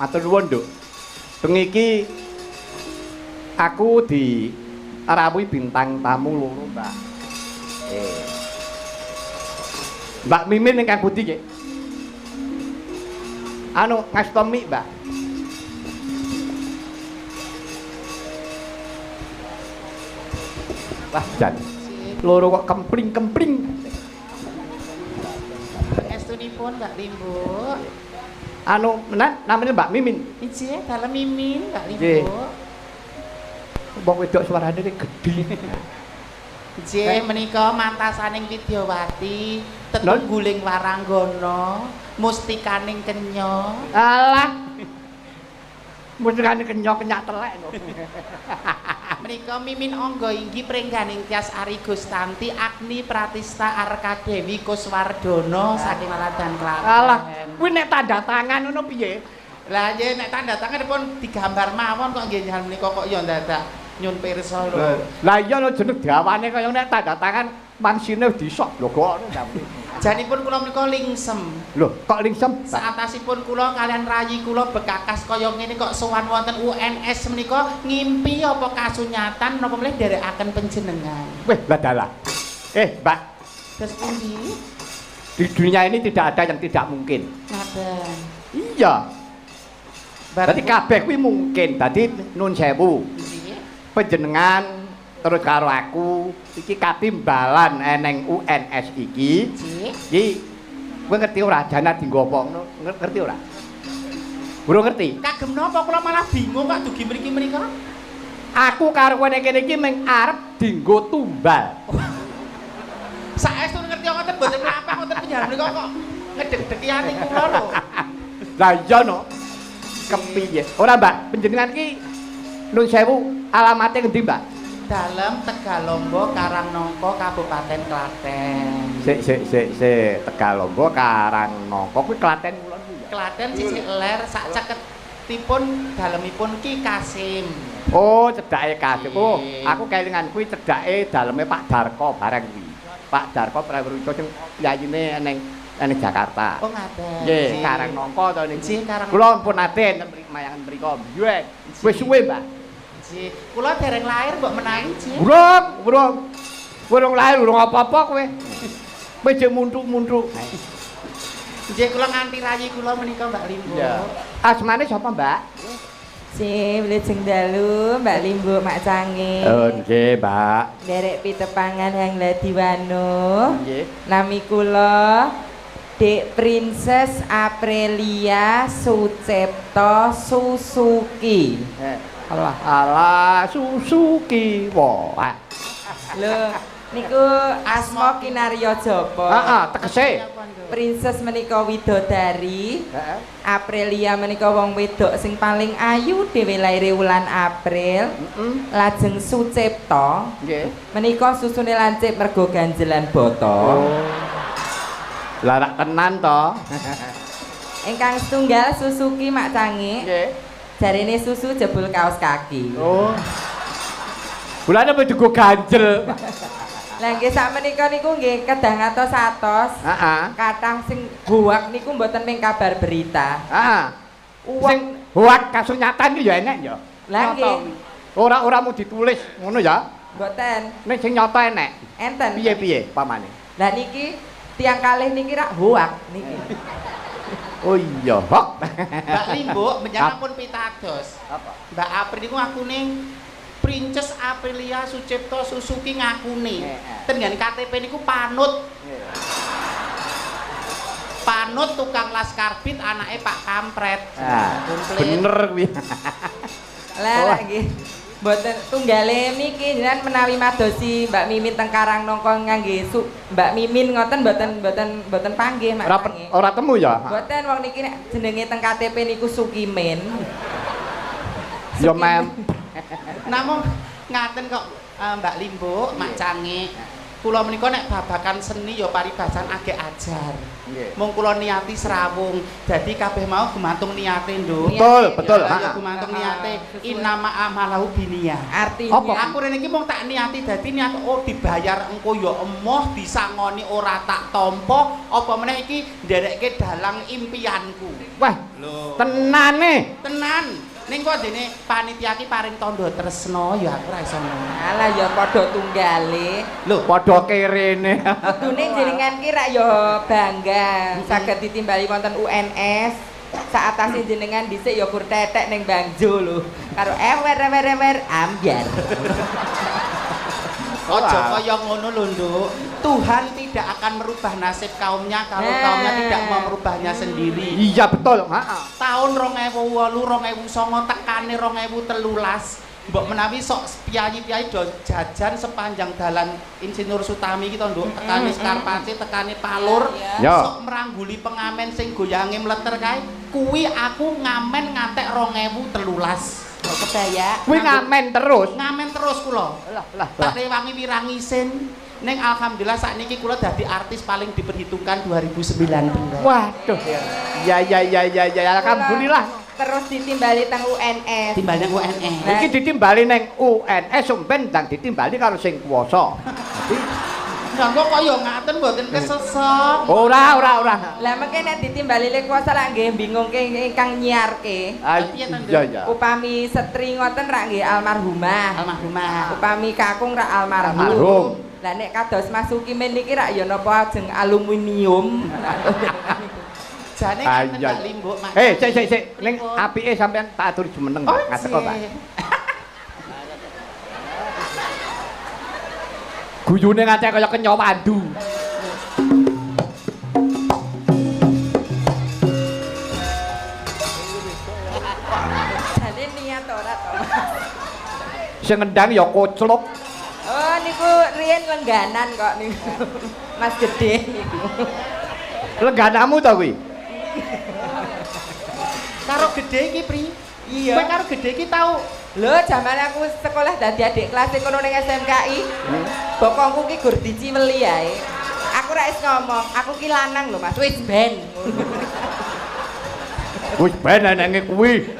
Matur nuwun, Nduk. Bengi iki aku dirawuhi bintang tamu loro, Mbak. Mbak Mimin ingkang pundi nggih? Anu ngasta mik, Mbak. Wah, jan. Loro kok kempling-kempling. Estunipun Mbak Limbuk. Anu, menan namanya Mbak Mimin. Ije, dalem Mimin, Mbak Nggih. Limbuk. Wong wedok suarane gedhi. Nggih, menika mantasaning Widyawati, tetungguling waranggana, mustikaning kenya. Alah. Mustikane kenya kenyak telek no. Menika Mimin Angga inggih prengganing Tyas Ari Gustanti Agni Pratista Arkadewi Kuswardana saking Laladan Klaten. Alah, kuwi nek tanda tangan ngono piye? Lah nggih nek tanda tangan pun digambar mawon kok nggih njenengan menika kok ya ndadak nyun pirsa lho. Lah iya lho jeneng dawane kaya nek tanda tangan mangsine disok lho kok ngono ta. Janipun kula menika lingsem. Lho, kok lingsem? Saatasipun kula kalian rayi kula bekakas kaya ngene kok sowan wonten UNS menika ngimpi apa kasunyatan napa malih nderekaken panjenengan. Weh, lah dalah. Mbak, Terus pundi? Di dunia ini tidak ada yang tidak mungkin. Ngaten. Iya. Berarti kabeh kuwi mungkin. Dadi nun sewu. Panjenengan terus karo aku iki katimbalan eneng UNS iki. Iki kowe ngerti ora jana dienggo apa ngono? Ngerti ora? Burung ngerti? Kagem napa kula malah bingung kok dugi mriki menika. Aku karo kowe nek kene iki mung arep dienggo tumbal. Saestu ngerti ngoten mboten mlampah ngoten panjenengan menika kok ngedeg-degi ati kula lho. Lah iya no. Kepiye? Ora Mbak, panjenengan iki nun sewu alamate ngendi Mbak? Dalem Tegalombo Karangnongko Kabupaten Klaten. Sik sik sik sik Tegalombo Karangnongko kuwi Klaten kulon kuwi ya. Klaten sisih ler sak ceketipun dalemipun Ki Kasim. Oh, cedhake Kasim. Oh, aku kelingan kuwi cedhake daleme Pak Darko bareng kuwi. Pak Darko Prawiro sing piyayine ning Jakarta. Oh, ngaten. Nggih, Karangnongko to niku. Nggih, Karangnongko. Kula pun nate enten mriki mayangan mriko. Biyen. Wis suwe, Mbak. Nggih, kula dereng lahir mbok menawi nggih. Urung, urung. Urung lahir urung apa-apa kowe. Kowe jek muntuk-muntuk. Nggih, kula nganti rayi kula menika Mbak Limbuk. Iya. Asmane sapa, Mbak? Nggih, wilujeng dalu Mbak Limbuk Mak Cange. Oh, nggih, Mbak. Nderek pitepangan Hang Ladiwano. Nggih. Nami kula Dek Princess Aprilia Sucipto Suzuki. Alah, alah, Suzuki. Wah. Lho, niku asma kinarya japa. Heeh, tegese. Princess menika widodari. Heeh. Aprilia menika wong wedok sing paling ayu dhewe laire wulan April. Heeh. Lajeng Sucipto. Nggih. Menika susune lancip mergo ganjelan bata. Oh. Larak tenan to. Ingkang setunggal Suzuki Mak Cange. Nggih. Jarene susu jebul kaos kaki. Oh. Bulane apa digo ganjel. Lah nggih sakmenika niku nggih kedah ngatos-atos. Heeh. Kathah sing hoak niku mboten mung kabar berita. Heeh. Sing hoak kasunyatan iki ya enek ya. Lah nggih. Ora-ora mung ditulis ngono ya. Mboten. Nek sing nyata enek. Enten. Piye-piye pamane? Lah niki tiyang kalih niki rak hoak niki. Oh iya, hok. Mbak Limbuk menjenengan pun pitados. Apa? Mbak April niku ngakune Princess Aprilia Sucipto Suzuki ngakune. Ten nggen KTP niku panut. Panut tukang las karbit anake Pak Kampret. Ah, bener kuwi. Lah nggih. Mboten tunggale niki jenengan menawi madosi Mbak Mimin teng Karangnongko ngangge Mbak Mimin ngoten mboten panggih Mak. Ora temu ya? Mboten wong niki nek jenenge teng KTP niku Sukimin. Ya mem. Namung ngaten kok Mbak Limbuk, Mak Cange. Kula menika nek babakan seni ya paribasan agek ajar. Nggih. Mung kula niati srawung. Dadi kabeh mau gumantung niate, Nduk. Betul, betul. Ya gumantung niate. Innama amalahu biniyah. Artinya apa? Aku rene iki mung tak niati dadi niat oh dibayar engko ya emoh disangoni ora tak tampa apa meneh iki nderekke dalang impianku. Wah, lho. Tenane. Tenan. Ning kok dene panitia ki paring tandha tresna ya aku ora iso ngono. Alah ya padha tunggale. Lho, padha kerene. Kudune jenengan ki rak ya bangga saged ditimbali wonten UNS. Saatase jenengan dhisik ya kur tetek ning Bangjo lho. Karo ewer ewer ewer ambyar. Aja kaya ngono lho, Nduk. Tuhan tidak akan merubah nasib kaumnya kalau kaumnya tidak mau merubahnya sendiri. Iya betul, heeh. Tahun 2008, 2009 tekane 2013, mbok menawi sok piyayi-piyayi do jajan sepanjang dalan Insinyur Sutami iki to, Nduk, tekane Skarpace, tekane Palur, sok merangguli pengamen sing goyange mleter kae, kuwi aku ngamen ngantek 2013. Kebaya. Kuwi ngamen terus. Ngamen terus kula. Lah lah. Tak rewangi wirang isin. Ning alhamdulillah sakniki kula dadi artis paling diperhitungkan 2019. Waduh. Ya ya ya ya ya alhamdulillah. Terus ditimbali teng UNS. Timbali nang UNS. Iki ditimbali nang UNS sampean ndang ditimbali karo sing kuwasa. Dadi Lah kok ya ngaten mboten kesesek. Ora ora ora. Lah mengke nek ditimbali le kuwasa lak nggih bingungke ingkang nyiarke. Iya iya. Upami setri ngoten rak nggih almarhumah. Almarhumah. Upami kakung rak almarhum. Lah nek kados Mas Sukimin niki rak ya napa ajeng aluminium. Jane ngaten Mbak Limbuk Mas. Eh sik sik sik ning apike sampean tak aturi jumeneng ngateko ta. Guyune nganti kaya kenya wandu. Jane niat ora to. Sing ngendang ya koclok. Oh niku riyen lengganan kok niku. Mas Gede niku. Lengganamu to kuwi? Karo Gede iki, Pri. Iya. Kowe karo Gede iki tau. Lho, jaman aku sekolah dadi adik kelas kono ning SMKI. Bokongku ki gur diciweli ae. Aku ra is ngomong, aku ki lanang lho Mas. Wis ben. Wis ben enenge kuwi.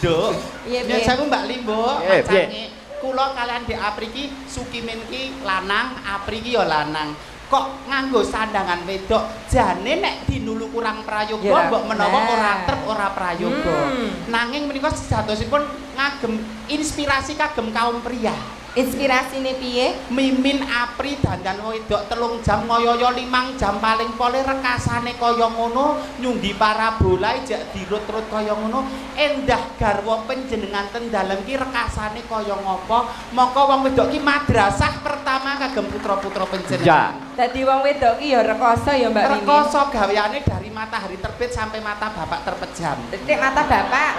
Nduk. Piye Yen sewu Mbak Limbuk, macange kula kalian Dek Apri ki Sukimin ki lanang, Apri ki ya lanang. Kok nganggo sandangan wedok jane nek dinulu kurang prayoga mbok menawa ora trep ora prayoga. Nanging menika sejatosipun ngagem inspirasi kagem kaum pria. Inspirasine piye? Mimin Apri dandan wedok 3 jam ngoyoyo 5 jam paling pole rekasane kaya ngono nyunggi parabola ijek dirut-rut kaya ngono endah garwa panjenengan ten dalem ki rekasane kaya ngopo moko wong wedok ki madrasah pertama kagem putra-putra panjenengan. Dadi wong wedok ki ya rekoso ya Mbak Mimin. Rekoso gaweane dari matahari terbit sampai mata bapak terpejam. Titik mata bapak.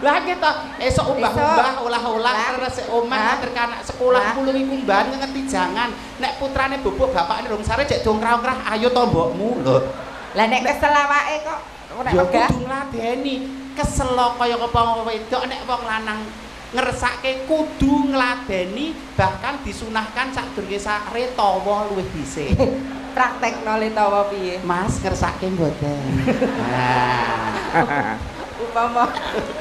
Lah gitu, esok umbah-umbah, olah-olah, resik omah, nganter anak sekolah, kulungi kumbahan, ngerti jangan. Nek putrane bobok bapakne rong sare cek dongkrah-ongkrah, ayo to mbokmu lho. Lah nek kesel awake kok ora wegah. Ya kudu ngladeni, kesel kaya apa wedok nek wong lanang ngersake kudu ngladeni, bahkan disunahkan sadurunge sare tawa luwih dhisik. Praktekno le tawa piye? Mas ngersake mboten. Nah. Upama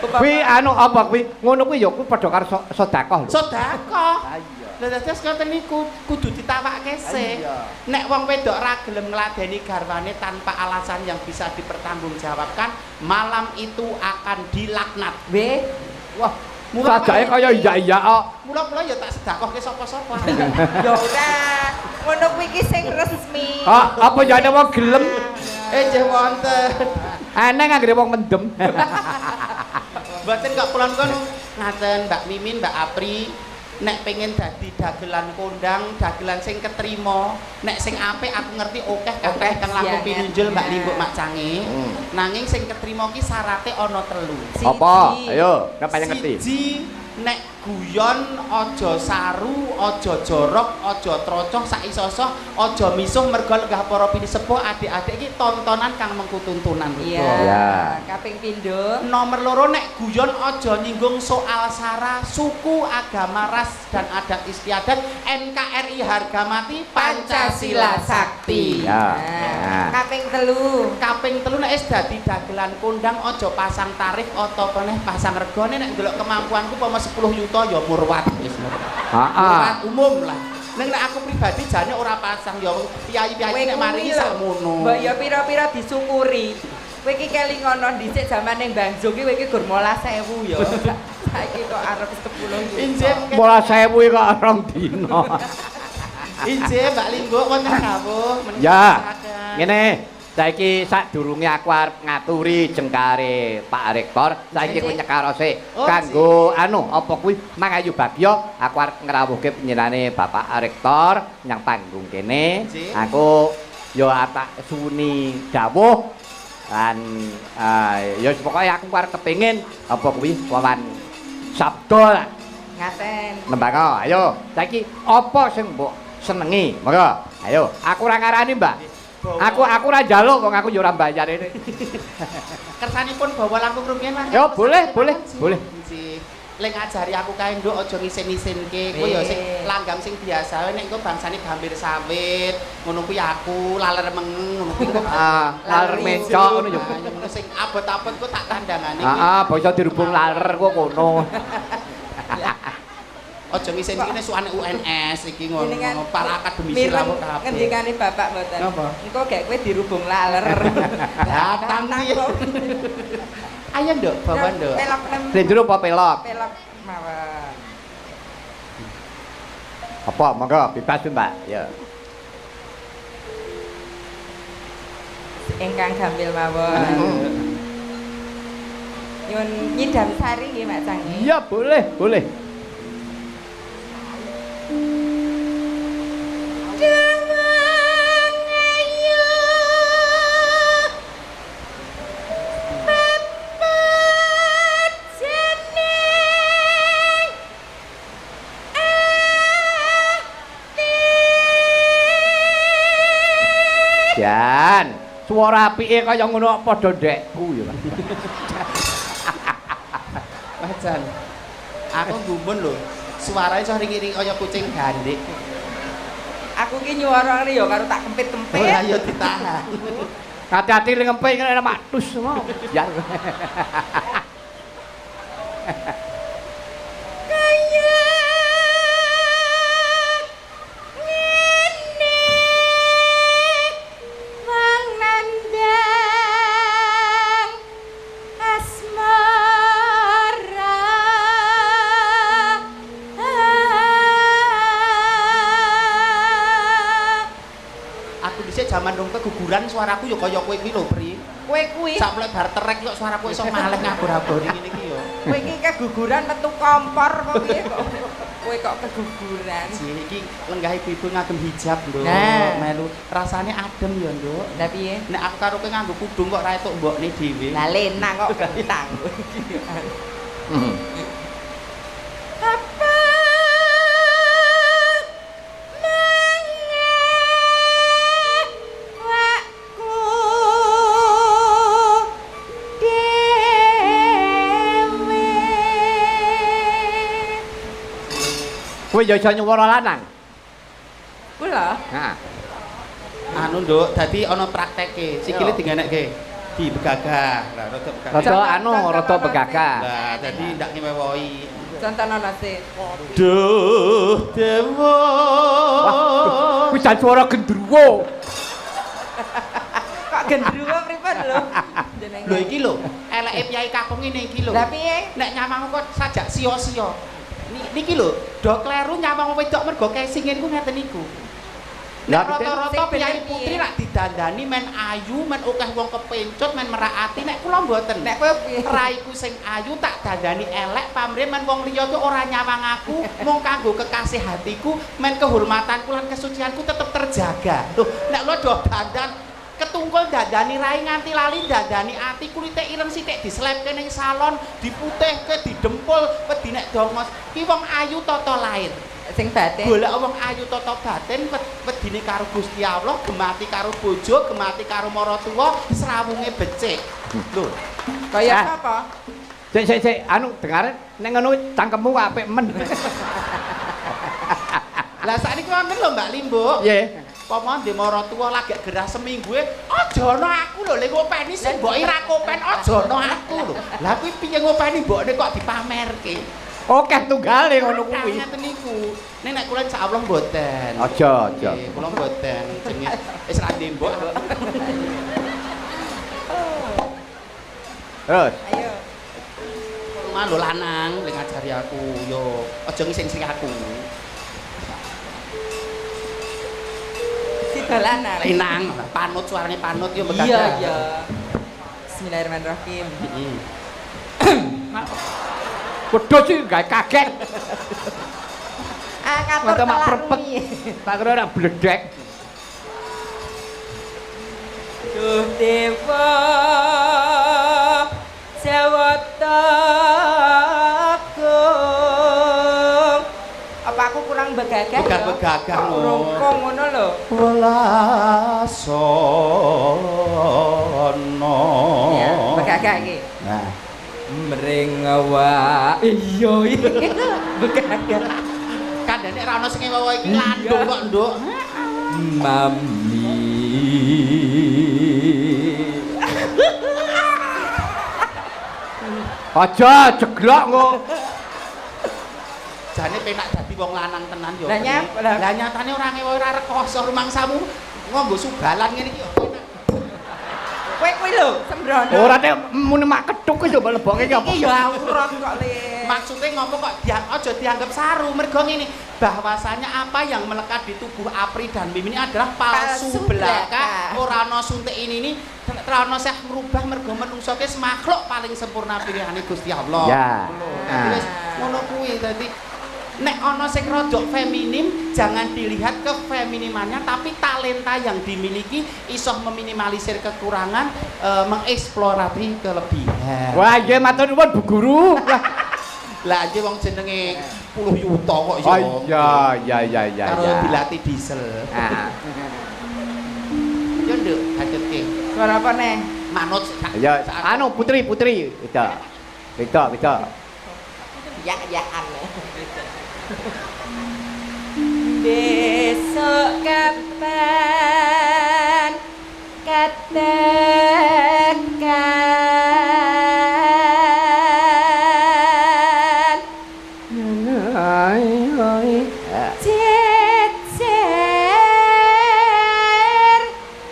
kuwi anu apa kuwi ngono kuwi ya kuwi padha karo sedekah lho. Sedekah. Ha iya. Lha dados ngoten niku kudu ditawake sik. Nek wong wedok ra gelem ngladeni garwane tanpa alasan yang bisa dipertanggungjawabkan, malam itu akan dilaknat. Weh. Wah, sajake kaya iya-iya kok. Mula kula ya tak sedekahke sapa-sapa. Ya ora. Ngono kuwi iki sing resmi. Ah, apa ya ana wong gelem? Eh, jeh wonten. Aneh anggere wong mendem. Mboten kok kula niku ngaten Mbak Mimin, Mbak Apri, nek pengen dadi dagelan kondang, dagelan sing ketrima, nek sing apik aku ngerti akeh kathah kang langkung pinunjul Mbak Limbuk Mak Cange. Nanging sing ketrima ki syarate ana 3. Apa? Ayo, nek paling ngerti. Siji, nek guyon aja saru, aja jorok, aja trocoh sak iso-iso, aja misuh merga lenggah para pinisepuh adik-adik iki tontonan kang mengku tuntunan. Iya. Kaping pindho. Nomor loro nek guyon aja nyinggung soal sara, suku, agama, ras dan adat istiadat. NKRI harga mati, Pancasila sakti. Ya. Nah, kaping telu. Kaping telu nek wis dadi dagelan kondang aja pasang tarif atau peneh pasang regane nek ndelok kemampuanku pomo 10 yuta ya murwat wis. Heeh. Murwat umum lah. Ning nek aku pribadi jane ora pasang ya piyayi-piyayi nek mari sakmono. Mbok ya pira-pira disyukuri. Kowe iki kelingono dhisik zamane Mbah Zung ki kowe iki gur 15.000 ya. Saiki kok arep 10 yuta. Injih 15.000 kok rong dina. Injih Mbak Lingguk wonten dawuh menika. Ya. Ngene. Saiki sadurunge aku arep ngaturi jengkare Pak Rektor, saiki kowe nyekaro sik kanggo anu apa kuwi Mangayu Bagya, aku arep ngrawuhke panjenengane Bapak Rektor nyang panggung kene. Aku ya tak suwuni dawuh lan ya pokoke aku arep kepengin apa kuwi wawan sabda lah. Ngaten. Nembang ayo. Saiki apa sing mbok senengi? Monggo. Ayo, aku ora ngarani, Mbak. Aku ora njaluk wong aku ya ora mbayar ini. Kersanipun bawa langkung rumiyin lah. Ya boleh, boleh, boleh. Lek ngajari aku kae nduk aja ngisin-isinke. Kowe ya sing langgam sing biasa wae nek engko bangsane gambir sawit, ngono kuwi aku laler mengeng ngono kuwi. Heeh, laler mencok ngono ya. Ngono sing abot-abot ku tak tandangane kuwi. Heeh, basa dirubung laler kok kono. Aja ngisin-isine suwane UNS iki ngono, para akademisi lawuh kabeh. Ngendikane bapak mboten. Engko gek kowe dirubung laler. Lah tantang. Ayo nduk, bawa nduk. Pelok nem. Slendro apa pelok? Pelok mawon. Apa monggo bebas Mbak. Ya. Ingkang gampil mawon. Nyun nyidam sari nggih Mak Canggih. Iya, boleh, boleh. Jan, suara apike kaya ngono padha ndekku ya. Wah Jan. Aku gumun lho. Suarane iso ring-ring kaya kucing gandhik. Aku ki nyuwarane ya karo tak kempit-kempit. Ora ya ditahan. Hati-hati ling ngempit ngene matus mau. Ya. Kaya ngene wong nandang asmara. Aku dhisik jaman dong keguguran suaraku ya kaya kowe kuwi lho, Pri. Kowe kuwi sak mulai bar terek kok suaraku iso malih ngabur-aburi ngene iki ya. Kowe iki keguguran metu kompor kok piye kok. Kowe kok keguguran. Ji iki lenggah ibu-ibu ngagem hijab, Nduk. Nah. Melu rasane adem ya, Nduk. Lah piye? Nek aku karo kowe nganggo kudung kok ra etuk mbokne dhewe. Lah lenang kok kentang. Apa mengewakku dhewe. Kowe ya iso nyuwara lanang. Kula? Heeh. Anu, Nduk, dadi ana prakteke. Sikile dingenekke. Di begagah. Lah rada begagah. Rada anu, rada begagah. Lah dadi ndak ngewewoi. Contohno sih. Duh dewa. Kuwi jan suara gendruwo. Kok gendruwo pripun lho? Jenenge. Lho iki lho, eleke piyai kakung ngene iki lho. Lah piye? Nek nyawangmu kok sajak sia-sia. Niki lho, do kleru nyawang wedok mergo casing niku ngeten niku. Nek rata-rata piyai putri rak didandani men ayu, men akeh wong kepencut, men merak ati, nek kula mboten. Nek kowe piye? Raiku sing ayu tak dandani elek pamrih men wong liya ki ora nyawang aku, mung kanggo kekasih hatiku, men kehormatanku lan kesucianku tetep terjaga. Loh, nek lho do dandan Ketungkul dandani rai nganti lali dandani ati kulite ireng sithik diselepke ning salon, diputihke, didempul, wedi nek dongos. Ki wong ayu tata lair. Sing batin. Golek wong ayu tata batin wedine karo Gusti Allah, gemati karo bojo, gemati karo maratuwa, srawunge becik. Lho, kaya sapa? Sik sik sik, anu dengaren nek ngono cangkemmu apik men. Lah sakniki wonten lho Mbak Limbuk. Nggih. Pomo ndek maratuwa lagi gerah seminggu e, aja ana aku lho lek ngopeni sing mboke ra kopen aja ana aku lho. Lah kuwi piye ngopeni mbokne kok dipamerke? Akeh tunggale ngono kuwi. Ngeten niku. Nek nek kula insyaallah mboten. Aja, aja. Nggih, kula mboten jenenge wis ra ndek mbok. Terus. Ayo. Rumah lho lanang lek ngajari aku yo aja ngising-ising aku. Dolanan. Inang, panut suarane panut yo megagah. Iya, iya. Bismillahirrahmanirrahim. Heeh. Wedhus sih gawe kaget. Ah, ngatur mak prepet. Tak kira ora bledek. Duh dewa Jawata Agung. Apa aku kurang begagah? Begagah ngono. Ngono lho. Welasono. Ya, begagah iki. Nah, mring awak. Iya iki. Begagah. Kandhane ora ono sing ngewowo iki landung kok, Nduk. Mami. Aja jeglok engko. Jane penak dadi wong lanang tenan yo. Lah nyatane ora ngewo ora rekoso rumangsamu nganggo subalan ngene iki yo penak. Kowe kuwi lho sembrono. Ora nek muni mak kethuk kuwi coba leboke iki apa? Iki yo aurat kok le. Maksude ngopo kok aja dianggap saru mergo ngene bahwasanya apa yang melekat di tubuh Apri dan Mimin ini adalah palsu belaka, ora ana suntik ini ora ana sing ngrubah mergo menungso ki makhluk paling sempurna pilihane Gusti Allah. Ya. Dadi wis ngono kuwi dadi nek ana sing rodok feminim jangan dilihat kefeminimannya tapi talenta yang dimiliki iso meminimalisir kekurangan, mengeksplorasi kelebihan. Wah, nggih matur nuwun Bu Guru. Lah aja wong jenenge 10 yuta kok ya. Oh iya iya iya iya. Karo dilatih diesel. Heeh. Yo nduk, hajatke. Suara apa neh? Manut. Ya, anu putri putri. Beda. Beda, beda. Ya-yaan. Besok kapan katakan jejer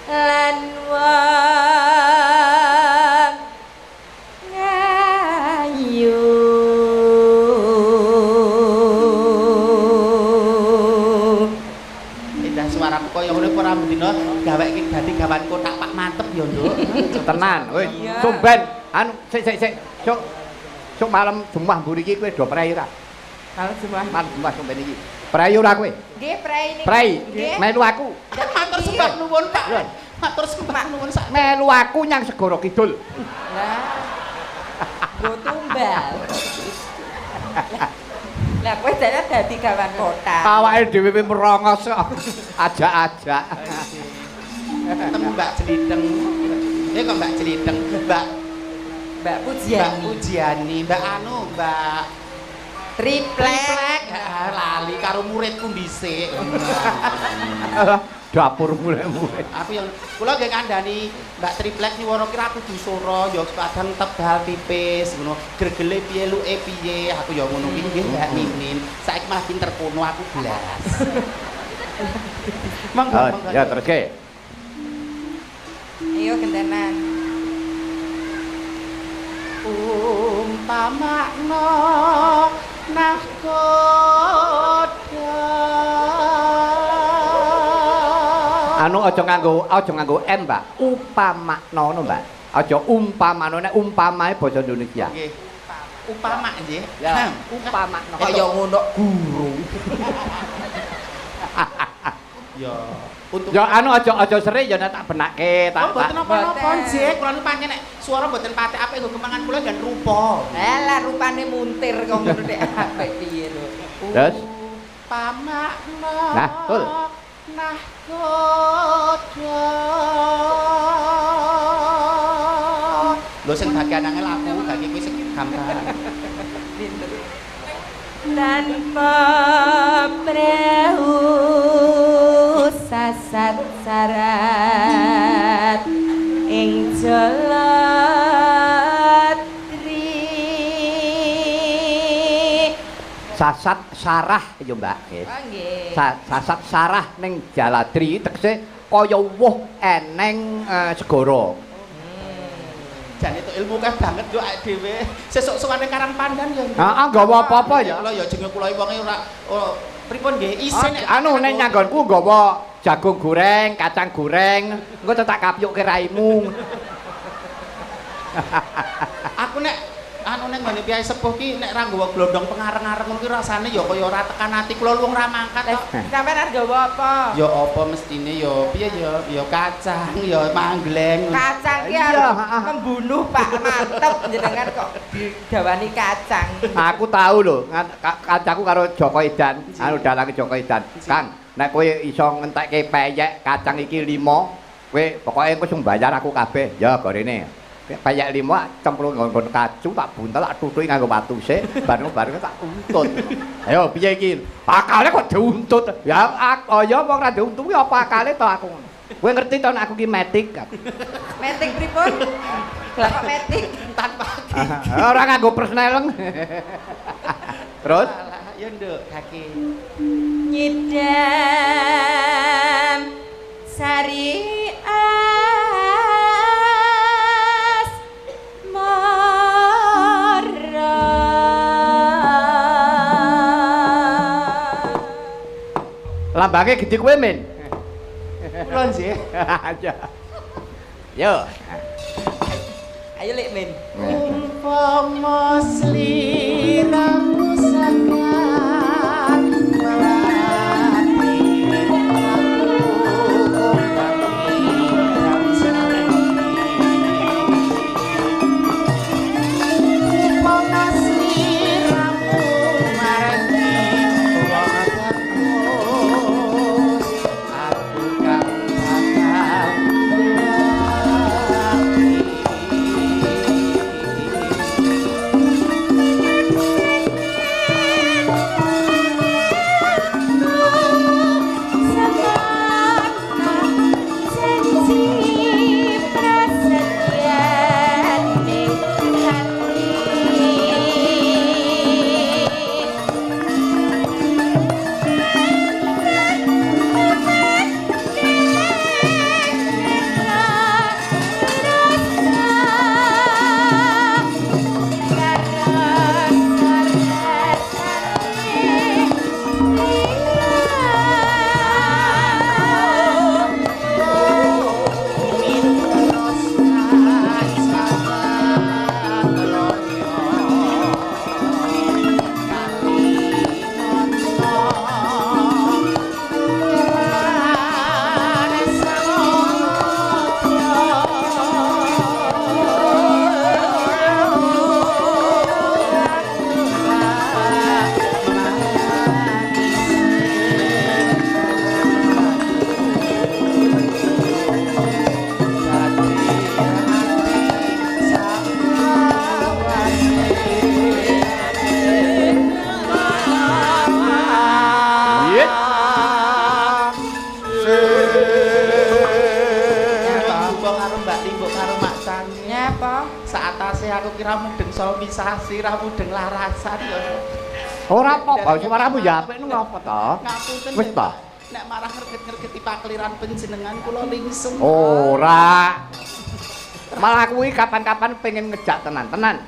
lan wong ngayu. Suaraku kaya ngene ora mendina gaweke dadi gawan kotak Pak mantep ya, Nduk. Tenan, wis. Sumben anu sik sik sik. Sok sok malam Jumat mburi iki kowe do prei ora? Malam Jumat. Malam Jumat sumben iki. Prei ora kowe? Nggih, prei niki. Prei. Melu aku. Matur sembah nuwun, Pak. Matur sembah nuwun sak. Melu aku nyang Segara Kidul. Lah. Nggo tumbal. Lah kowe jane dadi gawan kotak. Awake dhewe merongos kok. Ajak-ajak. Ketemu Mbak Jeliteng. Eh kok Mbak Jeliteng? Mbak Mbak Pujiani. Mbak Pujiani, Mbak anu, Mbak Triplek. Lali karo muridku dhisik. Dapur murid-murid. Aku yang kula nggih kandhani Mbak Triplek nyuwara kira aku dusura ya kadang tebal tipis ngono. Gregele piye luke piye aku ya ngono kuwi nggih Mbak Mimin. Saiki malah pinter kono aku blas. Monggo monggo. Ya teruske. Ayo gentenan. Umpamakna nahkoda. Anu aja nganggo M, Mbak. Upamakna ngono, Mbak. Aja umpamane, nek umpamae basa Indonesia. Nggih. Upama nggih. Ya, upamakna. Kaya ngono guru. Ya. Untuk Ya anu aja seri ya nek tak benake tak. Oh, mboten napa-napa, Jek. Kula niku pancen nek suara mboten patek apik nggo kemangan kula dan rupa. Lah rupane muntir kok ngono nek apik piye lho. Terus pamakna. Nah, tul. Nah kodho. Lho sing bagian angel aku, bagi kuwi sing gampang. Tanpa prehu sasat sarat ing jalatri. Sasat sarah ya Mbak nggih. Oh nggih. Sasat sarah ning Jaladri tegese kaya wuh eneng segara. Jan itu ilmu kae banget yo awake dhewe. Sesuk sowane Karang Pandan ya. Heeh, nggawa apa-apa ya. Kula ya jenenge kula iki wonge ora pripun nggih isin anu nek nyanggonku nggawa jagung goreng, kacang goreng, engko tak kapyukke raimu. Aku nek anu nek nggone piyai sepuh ki nek ra nggawa glondong pengareng-areng ngono ki rasane ya kaya ora tekan ati kula wong ra mangkat kok. Sampeyan arep nggawa apa? Ya apa mestine ya piye ya ya kacang ya manggleng. Kacang ki arep membunuh Pak, mantep jenengan kok digawani kacang. Aku tahu lho, kancaku karo Joko Edan, anu dalange Joko Edan. Kang, nek kowe iso ngentekke peyek kacang iki 5, kowe pokoke engko sing bayar aku kabeh. Ya gorene. Peyek 5 cemplung nggon kacu tak buntel tak tutuki nganggo watu sik, bareng-bareng tak untut. Ayo piye iki? Akale kok diuntut. Ya kaya wong ra diuntut kuwi apa akale to aku. Kowe ngerti to nek aku ki metik aku. Metik pripun? Lah kok metik tanpa gigi. Ora nganggo persneleng. Terus ya nduk kaki. Nyidam sari lambange gedhe kowe men. Kula nggih. Yo. Ayo lek men. Umpama sliramu sangat melati aku umpama sliramu marani sirah mudeng larasan ya. Ora apa-apa, suaramu ya apik nu ngapa to? Ngapunten. Wis ta. Nek marah ngreget-ngregeti pakliran panjenengan kula lingsem. Ora. Malah kuwi kapan-kapan pengen ngejak tenan-tenan.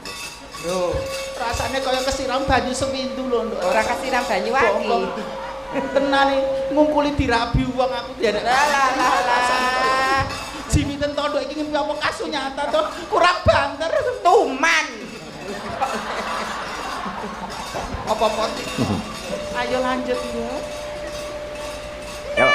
Lho, rasane kaya kesiram banyu sewindu lho, Nduk. Ora kesiram banyu aki. Tenan ngungkuli dirabi wong aku dianek. Lah lah lah. Jimiten to nduk iki ngimpi apa kasunyata to? Kurang banter tuman. Apa-apa. Ayo lanjut ya. Yo.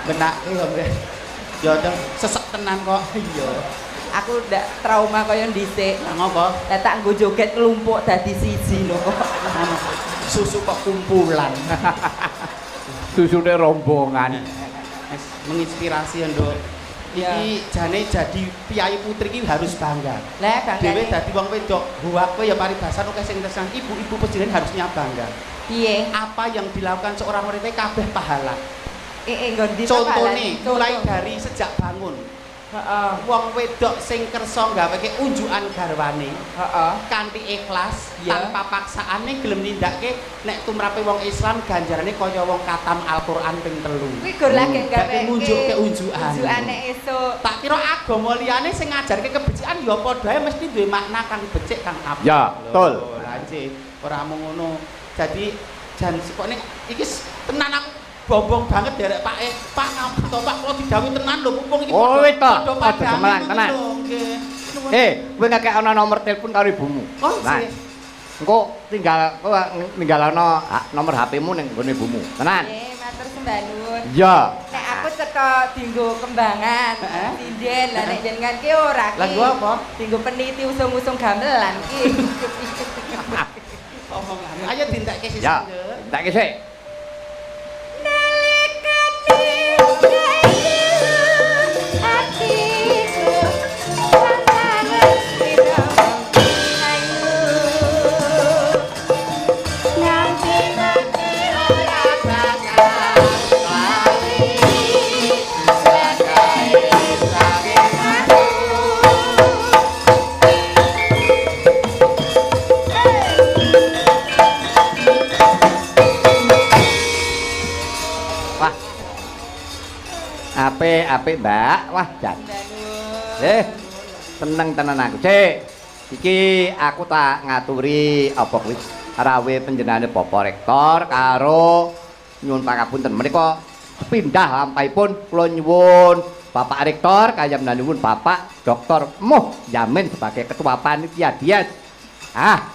Benake yo, Mbak. Ya sesek tenan kok. Iya. Aku ndak trauma kaya dhisik. Lah ngopo? Lah tak nggo joget kelumpuk dadi siji lho kok. Susu kok kumpulan. Susune rombongan. Menginspirasi ya, Nduk. Iki jane jadi piyayi putri iki harus bangga. Lah bangga. Dhewe dadi wong wedok, huwak kowe ya paribasan akeh sing tresnan ibu-ibu presiden harusnya bangga. Piye? Apa yang dilakukan seorang wanita kabeh pahala. Nggon ndi contone mulai dari sejak bangun. Heeh. Wong wedok sing kersa gaweke unjukan garwane, heeh, kanthi ikhlas, tanpa paksaane gelem nindakake nek tumrape wong Islam ganjarane kaya wong katam Al-Qur'an ping 3. Kuwi gur lagi gawe ngunjukke unjukan. Unjukane esuk. Tak kira agama liyane sing ngajarke kebecikan ya padha ae mesti duwe makna kang becik kang apik. Ya, betul. Lah nggih, ora mung ngono. Jadi jan sepokne iki tenan aku bombong banget derek Pak e. Pak ngapa to Pak kula didhawuhi tenan lho mumpung iki padha padha gemelang tenan. Nggih. Kowe ngekek ana nomor telepon karo ibumu. Oh, nggih. Engko tinggal kowe ninggal ana nomor HP-mu ning nggone ibumu. Tenan. Nggih, matur sembah nuwun. Iya. Nek aku cetha dienggo kembangan, sinden, lah nek jenengan ki ora ki. Lah nggo apa? Dienggo peniti usung-usung gamelan ki. Omongan. Ayo dintekke sisih. Ya, dintekke sik. Apik-apik, Mbak. Wah, jan. Seneng tenan aku. Cek, iki aku tak ngaturi apa kuwi rawe panjenengane Bapak Rektor karo nyuwun pangapunten. Menika sepindah lampahipun kula nyuwun Bapak Rektor kaya menawi Bapak Dr. Muh Yamin sebagai Ketua Panitia Dias. Ah.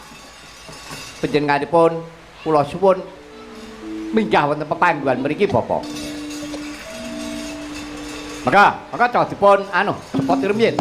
Panjenenganipun kula suwun minggah wonten pepangguhan mriki Bapak. Maka cah dipun anu cepot rumiyin.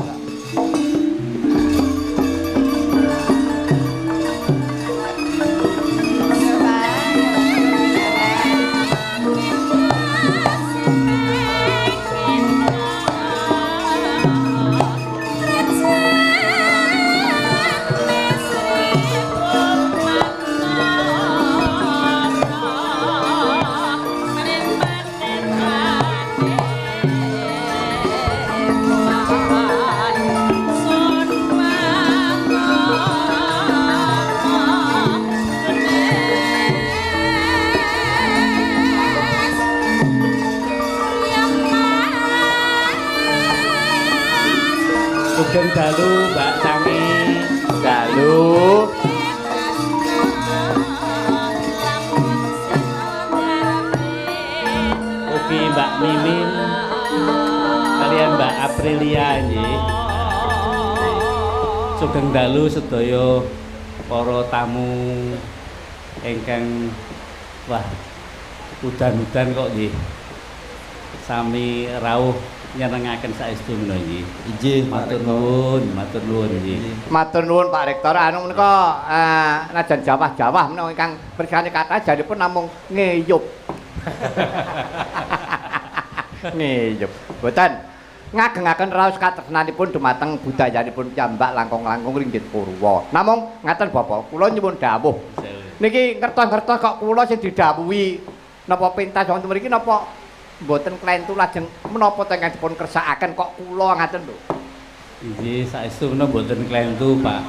Sugeng dalu Mbak Cangi. Dalu. Ugi Mbak Mimin kalian Mbak Aprilia nggih. Sugeng dalu sedaya para tamu ingkang wah udan-udan kok nggih. Sami rawuh nyenengaken saestu menawa nggih. Inggih, matur nuwun, matur nuwun nggih. Matur nuwun Pak Rektor. Anu menika najan jawah-jawah menawa ingkang persane kathah janipun namung ngeyup. Ngeyup. Mboten ngagengaken raos katresnanipun dumateng budayanipun piyambak langkung-langkung ringgit purwa. Namung ngaten Bapak, kula nyuwun dawuh. Niki ngertos-ngertos kok kula sing didhawuhi napa pentas wonten mriki napa mboten klentu lajeng menapa teng dipun kersakaken kok kula ngaten lho. Inggih, saestu menawa mboten klentu, Pak.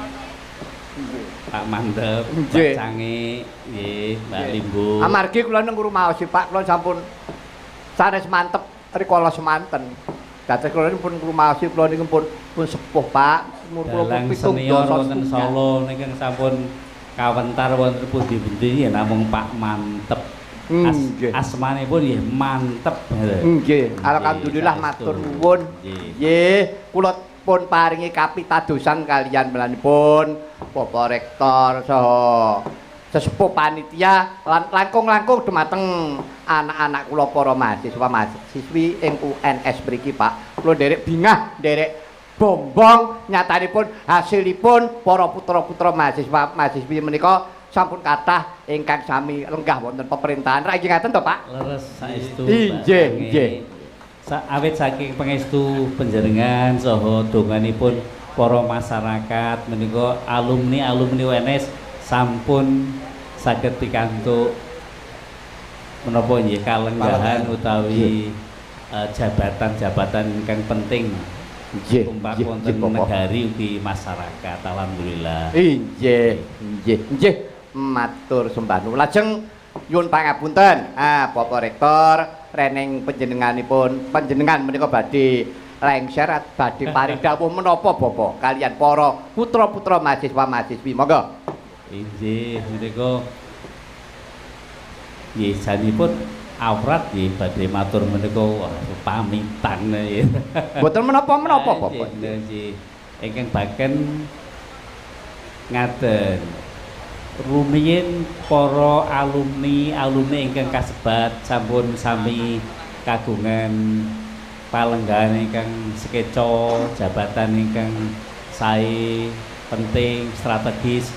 Nggih. Pak Mandep, Pak Cangi, nggih, Mbak Limbu. Amargi kula nang rumaosi Pak, kula sampun sanes mantep rikala semanten. Dados kula pun rumaosi kula niku pun sepuh, Pak. Umur kula pun 70 wonten Solo niku sampun kawentar wonten pundi-pundi ya namung Pak Mantep. Asmanipun nggih mantep. Nggih, alhamdulillah matur nuwun. Nggih, kula pun paringi kapitadosan kalian melanipun Bapak Rektor saha sesepuh panitia lan langkung-langkung dumateng anak-anak kula para mahasiswa mahasiswi ing UNS mriki Pak. Kula nderek bingah, nderek bombong nyatanipun hasilipun para putra-putra mahasiswa mahasiswi menika sampun kathah ingkang sami lenggah wonten pemerintahan. Ra nggih ngaten to Pak? Leres saestu. Inggih, nggih. Awit saking pangestu panjenengan saha donganipun para masyarakat menika alumni-alumni UNS sampun saged pikantuk menapa nggih kalenggahan utawi jabatan-jabatan ingkang penting nggih wonten negari ugi masyarakat. Alhamdulillah. Inggih, nggih, nggih, matur sembah nuwun. Lajeng nyuwun pangapunten, Bapak Rektor, reneng panjenenganipun, panjenengan menika badhe lengser badhe paring dawuh menapa Bapak kalian para putra-putra mahasiswa mahasiswi. Monggo. Inggih, menika nggih janipun awrat nggih badhe matur menika pamitan nggih. Mboten menapa-menapa Bapak. Nggih. Ingkang baken ngaten. Rumiyin para alumni-alumni ingkang kasebat sampun sami kagungan palenggahan ingkang sekeca, jabatan ingkang sae, penting, strategis.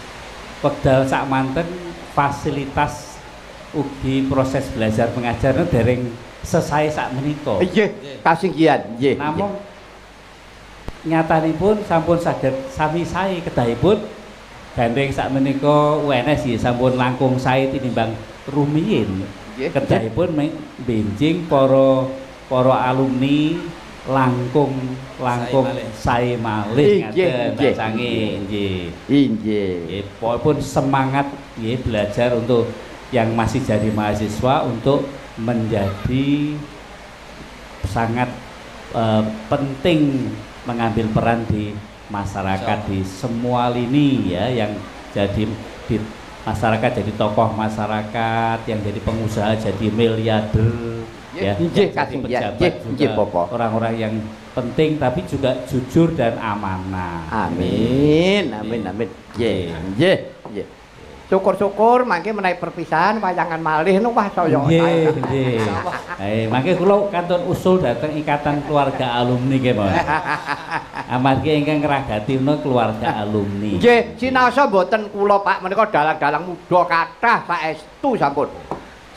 Wekdal sakmanten fasilitas ugi proses belajar mengajar dereng selesai sak menika. Nggih, kasinggihan nggih. Namung nyatanipun sampun saged sami sae kedahipun gandeng sak menika UNS nggih sampun langkung sae tinimbang rumiyin. Kedahipun benjing para alumni langkung sae malih ngaten Mbak Sange nggih. Nggih. Pokokipun semangat nggih belajar untuk yang masih jadi mahasiswa untuk menjadi sangat penting mengambil peran di masyarakat di semua lini ya, yang jadi di masyarakat jadi tokoh masyarakat, yang jadi pengusaha jadi miliarder ya, jadi pejabat juga orang-orang yang penting tapi juga jujur dan amanah. Amin, amin, amin. Nggih, nggih, nggih. Syukur-syukur mangke menawi perpisahan wayangan malih nu wah saya. Nggih, nggih. Mangke kula kantun usul dhateng Ikatan Keluarga Alumni nggih, Mas. Amargi ingkang ngragati menika keluarga alumni. Nggih, sinaosa mboten kula Pak, menika dalang-dalang muda kathah saestu sampun.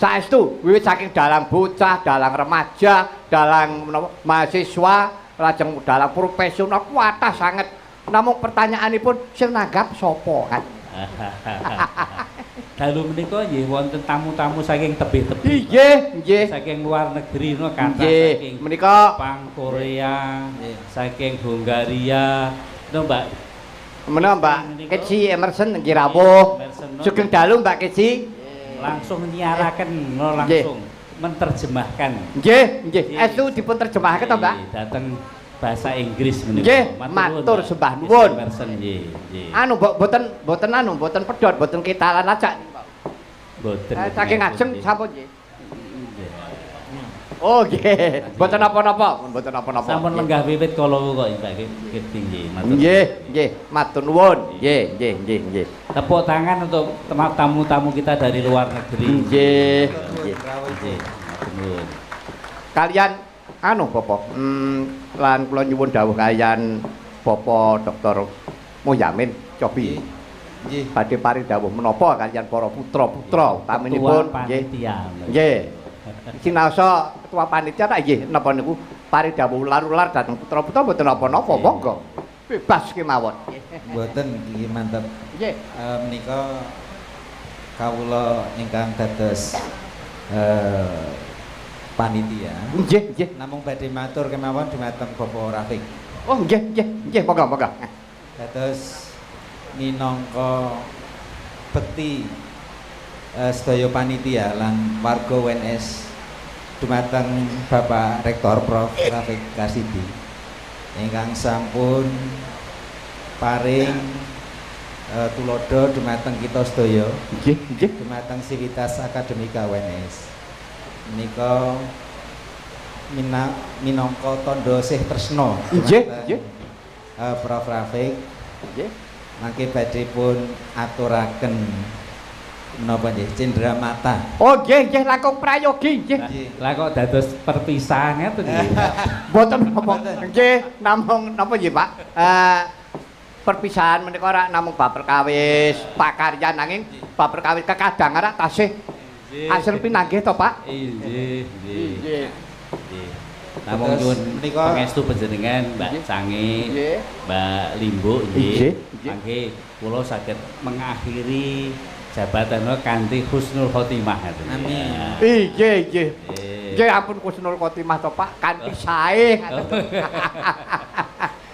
Saestu wiwit saking dalang bocah, dalang remaja, dalang menapa mahasiswa, lajeng dalang profesional kathah sanget. Namung pertanyaanipun sing nanggap sapa kan? Dalu menika nggih wonten tamu-tamu saking tebih-tebih. Nggih, nggih. Saking luar negeri no kathah saking menika Jepang, Korea, saking Hungaria. No Mbak. Menika Mbak Keci Emerson nggih rawuh. Sugeng dalu Mbak Keci. Langsung nyiaraken no langsung menerjemahkan. Nggih, nggih. Estu dipun terjemahake to, Mbak? Dateng bahasa Inggris menika. Nggih, matur sembah nuwun. Nggih, nggih. Anu mboten anu mboten pedhot, mboten kitalan ajak. Mboten. Saking ajeng sampun nggih. Oh nggih, mboten napa-napa, mboten napa-napa. Sampun lenggah wiwit kala kok Mbak Keti nggih, matur. Nggih, nggih, matur nuwun. Nggih, nggih, nggih, nggih. Tepuk tangan untuk tamu-tamu kita dari luar negeri. Nggih, nggih. Nggih, matur nuwun. Kalian anu Bapak, lan kula nyuwun dawuh kaliyan Bapak Dr. Muyamin Cobi. Nggih. Badhe paring dawuh menapa kaliyan para putra-putra utaminipun nggih. Nggih. Sinaosa ketua panitia tak nggih napa niku paring dawuh ular-ular dhateng putra-putra mboten napa-napa, monggo. Bebas kemawon. Mboten iki mantep. Nggih. Menika kawula ingkang dados panitia. Nggih, nggih. Namung badhe matur kemawon dumateng Bapak Rafiq. Oh, nggih, nggih, nggih, monggo, monggo. Dados minangka bekti sedaya panitia lan warga UNS dumateng Bapak Rektor Prof Rafiq Karsidi ingkang sampun paring tulodo dumateng kita sedaya. Nggih, nggih. Dumateng sivitas akademika UNS. Menika minangka tandha sih tresna. Nggih, nggih. Prof Rafiq. Nggih. Mangke badhe pun aturaken menapa nggih cendera mata. Oh nggih nggih langkung prayogi nggih. Lah kok dados perpisahan ngaten nggih. Mboten napa. Nggih namung napa nggih Pak? Perpisahan menika ora namung bab perkawis pakaryan nanging bab perkawis kekadang ora tasih asal pinanggih to Pak? Nggih nggih. Nggih. Namung nyuwun pangestu panjenengan Mbak Cange, Mbak Limbuk nggih. Mangke kula saged mengakhiri jabatan kanthi husnul khotimah ngaten. Amin. Nggih nggih. Nggih ampun husnul khotimah to Pak, kanthi sae ngaten.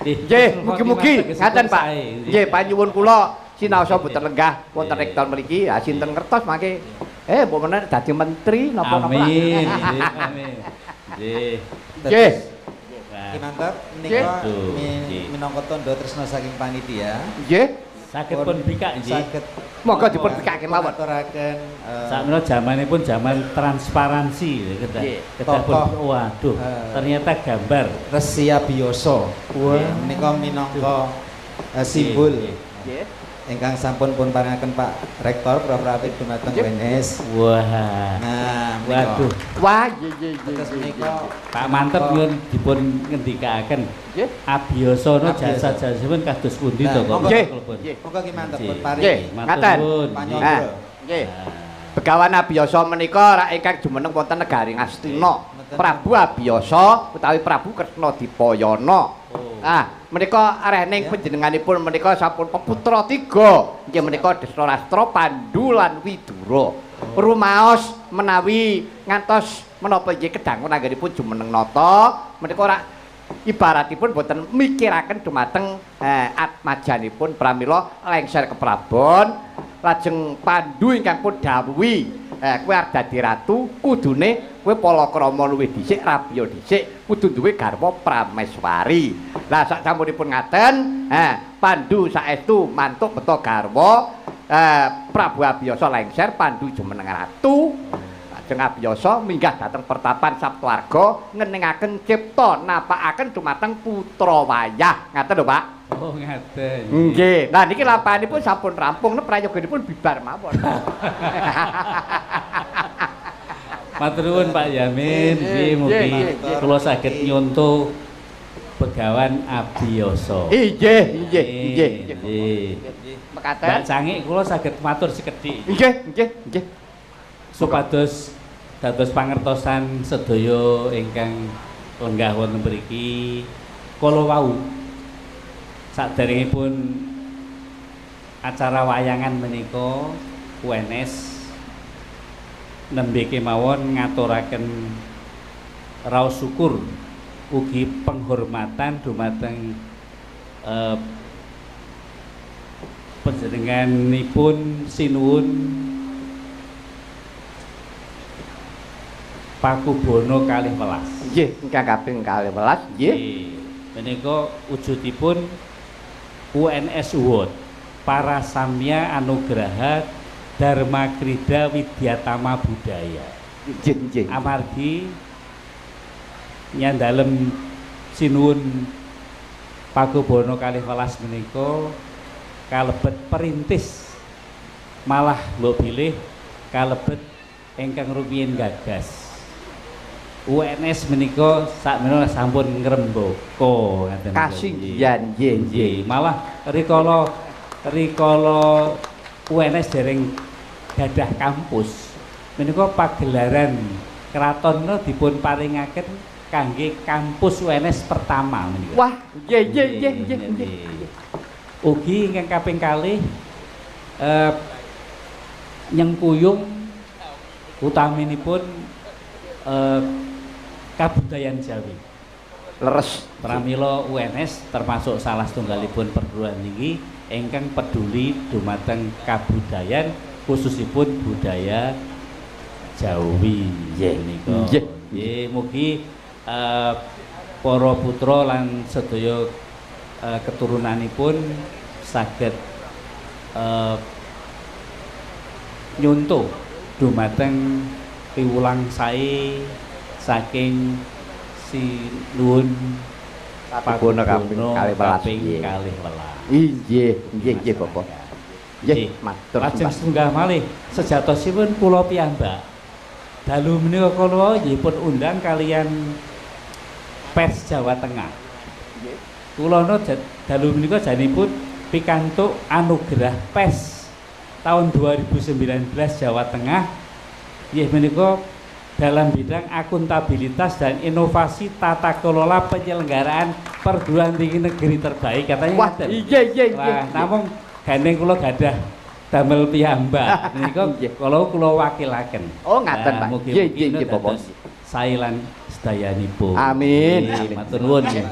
Nggih, mugi-mugi ngaten Pak. Nggih, panyuwun kula sinaosa mboten lenggah wonten rektor mriki, ha sinten ngertos mangke mbok menawi dadi menteri napa-napa. Amin. Amin. Nggih. Nggih. Ki mantep menika minangka tandha tresna saking panitia. Nggih. Saged pun bikak nggih. Saged. Monggo dipun bikake mawon. Aturaken sakmenika jamanipun jaman transparansi kedah pun waduh ternyata gambar Resi Abiyasa. Menika minangka simbol nggih ingkang sampun pun paringaken Pak Rektor Prof Rafiq dumateng UNS. Wah. Nah, waduh. Wah, nggih nggih nggih. Menika Pak Mantep nyuwun dipun ngendikaaken. Nggih. Abiyasana jasa-jasipun kados pundi to kok? Nggih. Monggo ki Mantep pun paringi. Ngaten. Nah, nggih. Begawan Abiyasa menika rak ingkang jumeneng wonten negari Ngastina. Prabu Abiyasa utawi Prabu Kresna Dipayana. Ah, menika arening panjenenganipun menika sampun peputra tiga. Inggih menika Destarastra, Pandu lan Widura. Rumaos menawi ngantos menapa inggih kedangun anggenipun jumeneng nata menika ora ibaratipun boten mikiraken dumateng atmajanipun pramila lengser keprabon lajeng Pandu ingkang pun dawuhi kowe arep dadi ratu kudune kowe palakrama luwih dhisik rabiya dhisik kudu duwe garwa prameswari. Lah sak sampunipun ngaten Pandu saestu mantuk beto garwa Prabu Abiyasa lengser Pandu jumeneng ratu. Lajeng Abiyasa minggah dhateng pertapan Saptwarga ngeningaken cipta napakaken dumateng putra wayah. Ngaten lho Pak. Oh ngaten. Nggih. Lah niki lampahanipun sampun rampung prayoganipun bibar mawon. Matur nuwun Pak Yamin, nggih mugi kula saged nyonto Begawan Abiyasa. Nggih, nggih, nggih. Mekaten. Mbak Cangik kula saged matur sekedhik. Nggih, nggih, nggih. Supados dados pangertosan sedaya ingkang lenggah wonten mriki kala wau saderengipun acara wayangan menika UNS nembe kemawon ngaturaken raos syukur ugi penghormatan dumateng panjenenganipun sinuwun Pakubono kalih welas. Nggih, ingkang kaping kalih welas nggih. Menika wujudipun UNS Award Parasamya Anugraha Dharma Krida Widyatama Budaya. Nggih, nggih. Amargi nyandalem sinuwun Pakubono kalih welas menika kalebet perintis malah mbok bilih kalebet ingkang rumiyin gagas. UNS menika sakmenika sampun ngrembaka ngaten. Kasinggihan nggih nggih. Malah rikala rikala UNS dereng gadah kampus menika pagelaran kraton dipun paringaken kangge kampus UNS pertama menika. Wah, nggih nggih nggih nggih. Ugi ingkang kaping kalih nyengkuyung utaminipun kabudayan Jawi. Leres. Pramila UNS termasuk salah setunggalipun perguruan tinggi ingkang peduli dumateng kabudayan khususipun budaya Jawi. Nggih menika. Nggih, mugi para putra lan sedaya keturunanipun saged nyontoh dumateng piwulang sae saking sinuwun Pakubono kaping kalih welas. Inggih, nggih, nggih Bapak. Nggih, matur. Lajeng setunggal malih sejatosipun kula piyambak dalu menika kula nggih pun undang kalian Pers Jawa Tengah. Nggih. Kula dalu menika janipun pikantuk anugerah pers tahun 2019 Jawa Tengah nggih menika dalam bidang akuntabilitas dan inovasi tata kelola penyelenggaraan perguruan tinggi negeri terbaik katanya. Wah, iya iya iya. Namung gandeng kula gadah damel piyambak menika kula kula wakilaken. Oh, ngaten, Pak. Nggih nggih nggih Bapak. Sae lan sedayanipun. Amin. Matur nuwun nggih.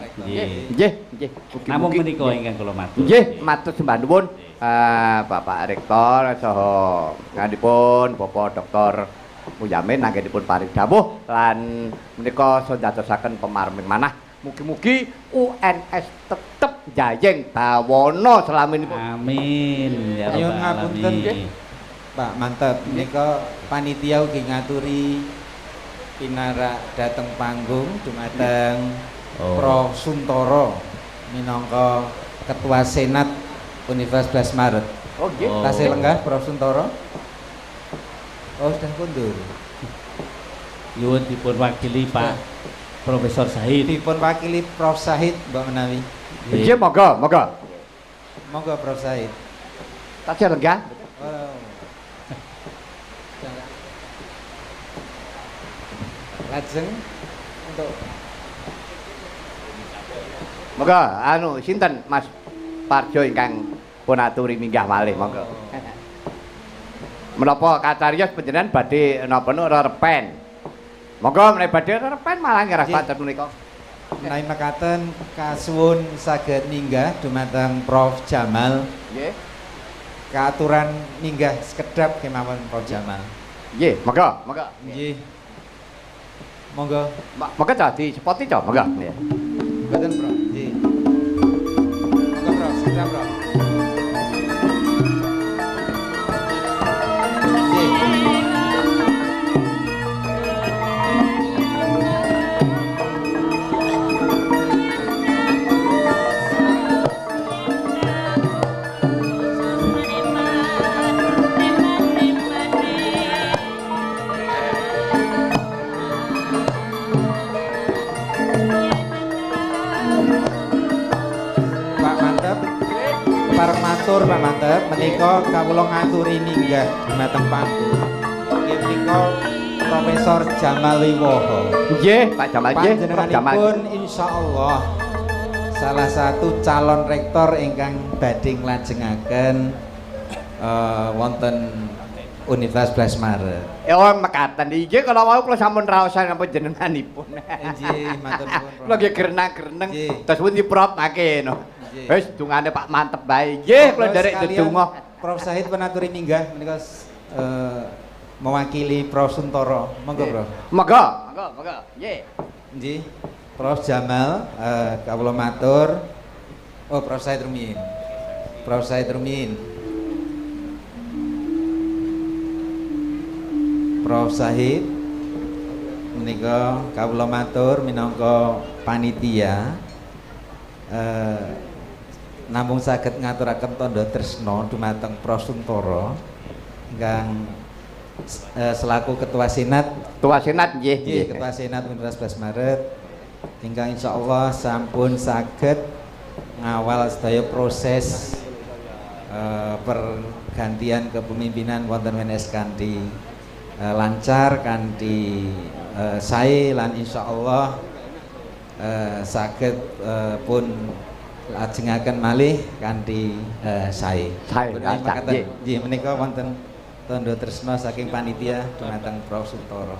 Nggih, nggih. Namung menika ingkang kula matur. Nggih, matur sembah nuwun Bapak Rektor saha nganipun Bapak Dr. Muyamin anggenipun paring dawuh lan menika sandadosaken pemarming manah. Mugi-mugi UNS tetep jayeng bawana selaminipun. Amin ya rabbal alamin. Pak mantep menika panitia ugi ngaturi pinarak dateng panggung dumateng Prof Suntoro minangka Ketua Senat Universitas 11 Maret. Oh nggih. Tasih lenggah Prof Suntoro. Oh sudah kundur. Nyuwun dipun wakili Pak Profesor Sahid. Dipun wakili Prof Sahid mbok menawi. Nggih, monggo, monggo. Monggo Prof Sahid. Tasih lenggah. Oh. Lajeng untuk monggo anu sinten Mas Parjo ingkang pun aturi minggah malih monggo. Menapa kacariyos panjenengan badhe napa rerepen. Monggo menawi badhe rerepen malah ngerah pancen menika. Menawi mekaten kasuwun saged minggah dumateng Prof Jamal. Nggih. Kaaturan minggah sekedap kemawon Prof Jamal. Nggih, monggo, monggo. Nggih. Monggo. Monggo cah disepoti cah, monggo. Nggih. Mboten, Prof. Nggih. Monggo, Prof, sekedap, Prof. Matur Pak Mantep menika kawula ngaturi minggah dumateng panggung. Nggih menika Profesor Jamal Wiwoho. Nggih, Pak Jamal nggih. Panjenenganipun insyaallah salah satu calon rektor ingkang badhe nglajengaken wonten Universitas 11 Maret. Oh mekaten nggih kala wau kula sampun raosan panjenenganipun. Nggih, matur nuwun. Kula nggih grenang-greneng terus pundi Prof mangke no. Wis dungane Pak mantep bae. Nggih, kula nderek ndedonga. Prof Sahid penaturi minggah menika mewakili Prof Suntoro. Monggo, Prof. Monggo, monggo, monggo. Nggih. Nggih. Prof Jamal kawula matur. Oh, Prof Sahid rumiyin. Prof Sahid rumiyin. Prof Sahid menika kawula matur minangka panitia namung saged ngaturaken tandha tresna dumateng Prof Suntoro ingkang selaku Ketua Senat. Ketua Senat nggih, nggih, Ketua Senat Universitas 11 Maret ingkang insyaallah sampun saged ngawal sedaya proses pergantian kepemimpinan wonten UNS kanthi lancar kanthi sae lan insyaallah saged pun lajengaken malih kanthi sae. Sae. Nggih menika wonten tandha tresna saking panitia dumateng Prof Suntoro.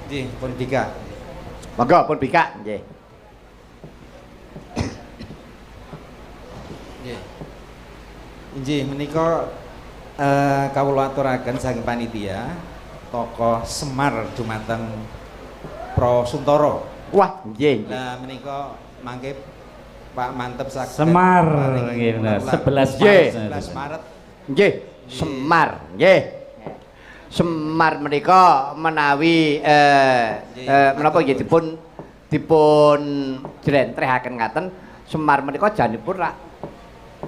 Nggih, pun bikak. Monggo pun bikak nggih. Nggih. Nggih menika kawula aturaken saking panitia tokoh Semar dumateng Prof Suntoro. Wah, nggih. Nah menika mangke Pak Mantep saged Semar nggih 11 Maret. 11 Maret. Nggih, Semar nggih. Semar menika menawi menapa nggih dipun dipun jlentrehaken ngaten, Semar menika janipun rak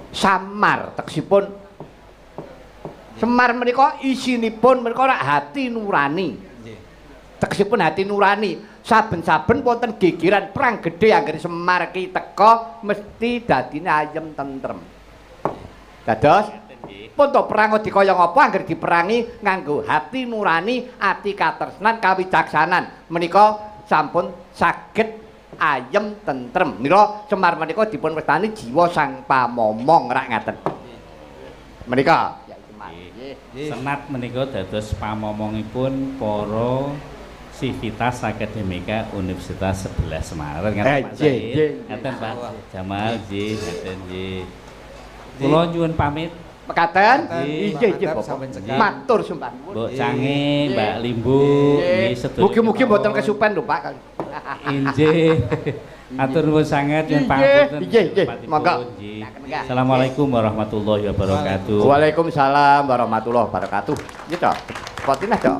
samar tegesipun Semar menika isinipun menika rak hati nurani. Tegesipun hati nurani. Saben-saben wonten gegeran perang gedhe anggere Semar ki teka mesti dadine ayem tentrem. Dados pun to perang dikaya ngapa anggere diperangi nganggo hati nurani, ati katresnan, kawicaksanan. Menika sampun saged ayem tentrem. Mila Semar menika dipun wastani jiwa sang pamomong rak ngaten. Menika ya Semar. Senat menika dados pamomongipun para Sivitas Akademika Universitas 11 Maret. Ngaten Pak Said. Ngaten Pak Jamal nggih, ngaten nggih. Kula nyuwun pamit. Mekaten? Nggih, nggih Bapak. Matur sumpah. Mbok Cange, Mbak Limbu, nggih sedaya. Mugi-mugi mboten kesupen lho Pak. Inggih. Atur nuwun sanget nyuwun pangapunten. Nggih, nggih. Monggo. Assalamualaikum warahmatullahi wabarakatuh. Waalaikumsalam warahmatullahi wabarakatuh. Nggih, Cok. Potinah, Cok.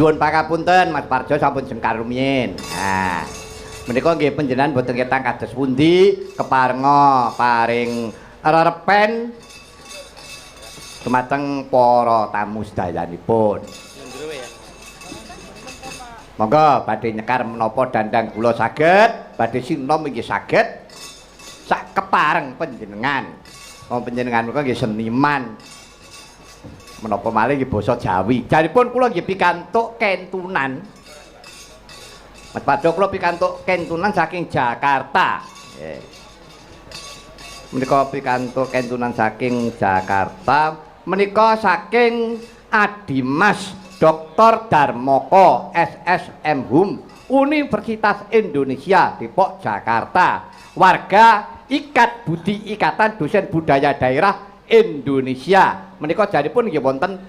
Nyuwun pangapunten Mas Parjo sampun jengkar rumiyin. Nah, menika nggih panjenengan boten ketang kados pundi keparenga paring rerepen dumateng para tamu sedayanipun. Monggo badhe nyekar menapa dandang gula saged, badhe sinom nggih saged sak kepareng panjenengan. Wong panjenengan menika nggih seniman. Menapa malih nggih basa Jawi. Janipun kula nggih pikantuk kentunan. Mas Parjo kula pikantuk kentunan saking Jakarta. Nggih. Menika pikantuk kentunan saking Jakarta, menika saking Adimas Dr. Darmoko SSM Hum Universitas Indonesia Depok Jakarta. Warga Ikat Budi Ikatan Dosen Budaya Daerah Indonesia. Menika janipun nggih wonten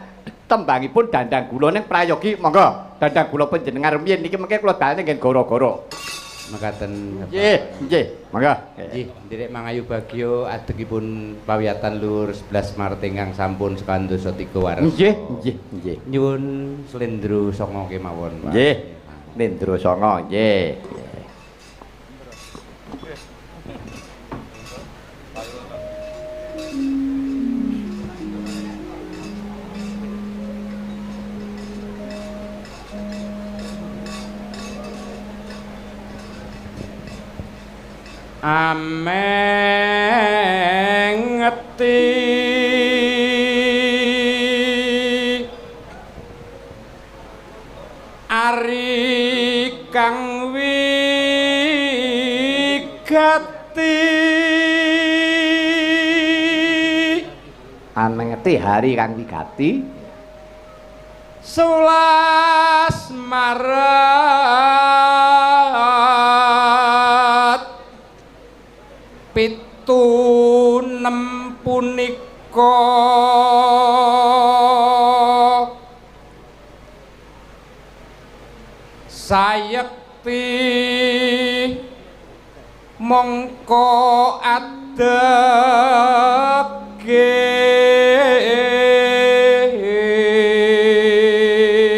tembangipun dandang gula ning prayogi monggo dandang gula panjenengan rumiyin niki mengke kula dalane nggih goro-goro. Mekaten nggih, nggih, monggo. Nggih, nderek mangayu bagyo adegipun pawiyatan luhur 11 Maret ingkang sampun sekawan dasa 3 warsa. Nggih, nggih, nggih. Nyuwun slendro sanga kemawon, Pak. Nggih. Slendro sanga, nggih. Ameng ngeti ari kang wigati. Ameng ngeti hari kang wigati 11 Maret 76 punika sayekti mongko adege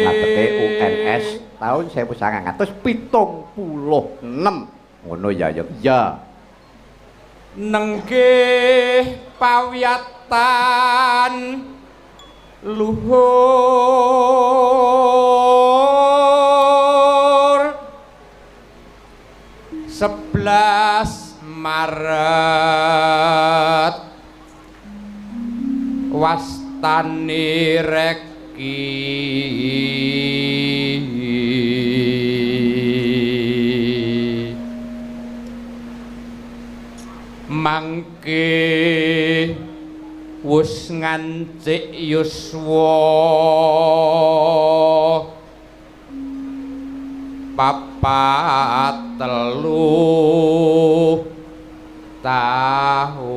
ngateke UNS tahun 1976 ngono ya ya ya. Nenggih pawiyatan luhur 11 Maret wastani rektor iki mangke wus ngancik yuswa 4 3 tahun.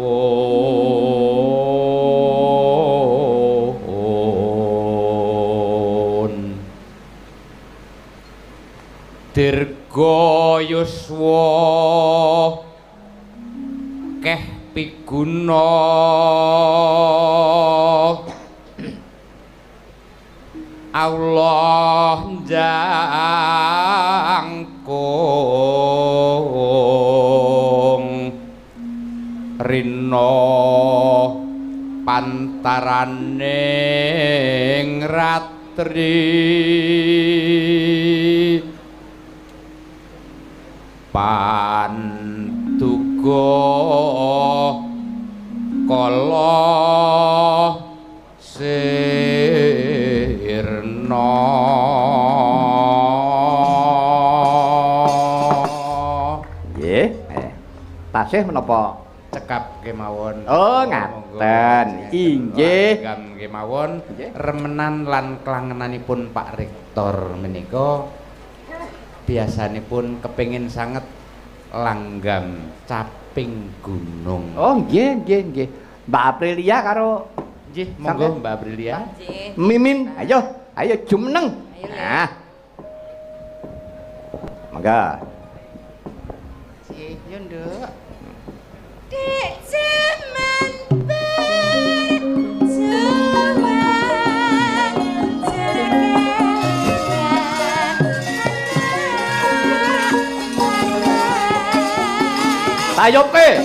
Dirga yuswa keh piguna Allah jangkung rina pantaraning ratri panduga kala sirna. Nggih. Tasih menapa cekap kemawon? Oh, ngaten. Inggih. Kemawon remenan lan klangenanipun Pak Rektor menika biasanipun kepengin sanget langgam caping gunung. Oh, nggih, nggih, nggih. Mbak Aprilia karo nggih, monggo Mbak Aprilia. Mimin, ayo, ayo jumeneng. Nah. Monggo. Nggih, yo Nduk. Dek jaman berjuang Tayopke.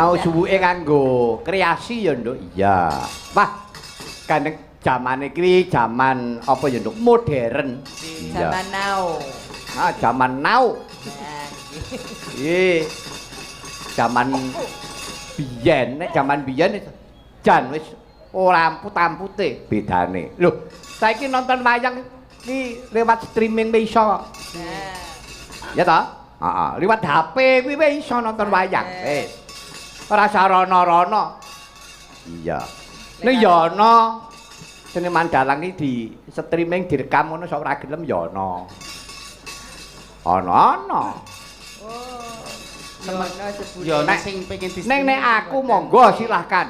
Sinau suwuke nganggo kreasi ya, Nduk. Iya. Wah, gandeng jamane iki jaman apa ya, Nduk? Modern. Iya. Zaman now. Ah, jaman now. Nah, Iya. Jaman biyen, nek jaman biyen jan wis ora amput-ampute bedane. Lho, saiki nonton wayang iki lewat streaming wis iso. Nah. Ya ta? Heeh, liwat HP kuwi wis iso nonton wayang. Wis. Ora sarana-rana. Iya. Ning ya ana seniman dalang iki di streaming direkam ngono sok ora gelem ya ana. Ana-ana. Oh. Ya ono jebule. Ya ana sing pengen di Ning nek aku monggo silahkan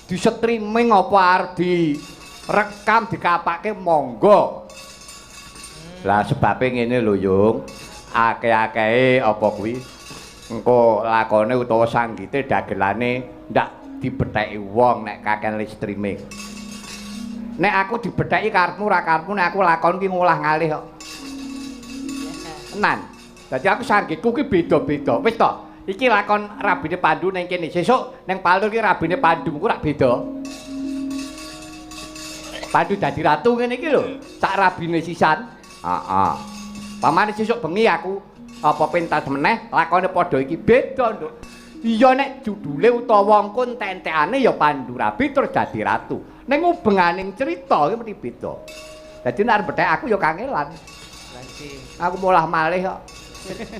di streaming apa arep direkam dikapake monggo. Lah sebabe ngene lho Yung, akeh-akehe apa kuwi engko lakone utawa sanggite dagelane ndak dibetheki wong nek kakehan streaming. Nek aku dibetheki karepmu ora karepmu nek aku lakon ki ngolah ngalih kok. Tenan. Dadi aku sanggitku ki beda-beda. Wis to, iki lakon Rabine Pandu ning kene. Sesuk ning Palur ki Rabine Pandu ku rak beda. Pandu dadi ratu ngene iki lho, sak rabine sisan. Heeh. Pamane sesuk bengi aku apa pentas meneh lakone padha iki beda, Nduk. Iya nek judule utawa engko entek-entekane ya Pandu Rabi terus dadi ratu. Ning ubenganing cerita iki mesti beda. Dadi nek arep bethek aku ya kangelan. Aku molah malih kok.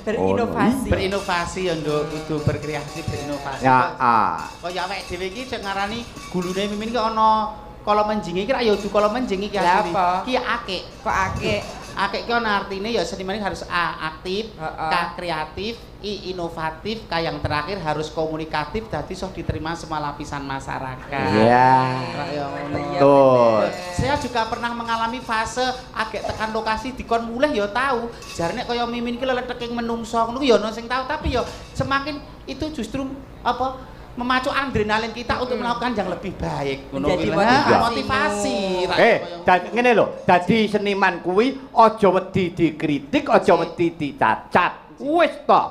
Berinovasi. Berinovasi ya, Nduk, kudu berkreasi, berinovasi. Ya, ah. Kaya awake dhewe iki sing ngarani gulune Mimin ki ana kala menjinge iki ra ya udu kala menjing iki Lah asline. apa? Ki akik. Kok akik? Akik ki ana artine ya seniman harus A aktif, Heeh. K kreatif, I inovatif, K yang terakhir harus komunikatif dadi iso diterima semua lapisan masyarakat. Iya. Ra ya ngono. Iya, Betul. bener. Saya juga pernah mengalami fase agek tekan lokasi dikon mulih ya tahu. Jarene kaya Mimin iki leleteking menungso ngono ku ya ono sing tahu, tapi ya semakin itu justru apa memacu adrenalin kita untuk melakukan yang lebih baik. Ngono Menjadi kuwi. Nah, motivasi. motivasi. Ra ya kaya Ngene lho, dadi seniman kuwi aja wedi dikritik, aja wedi dicacat. Wis to,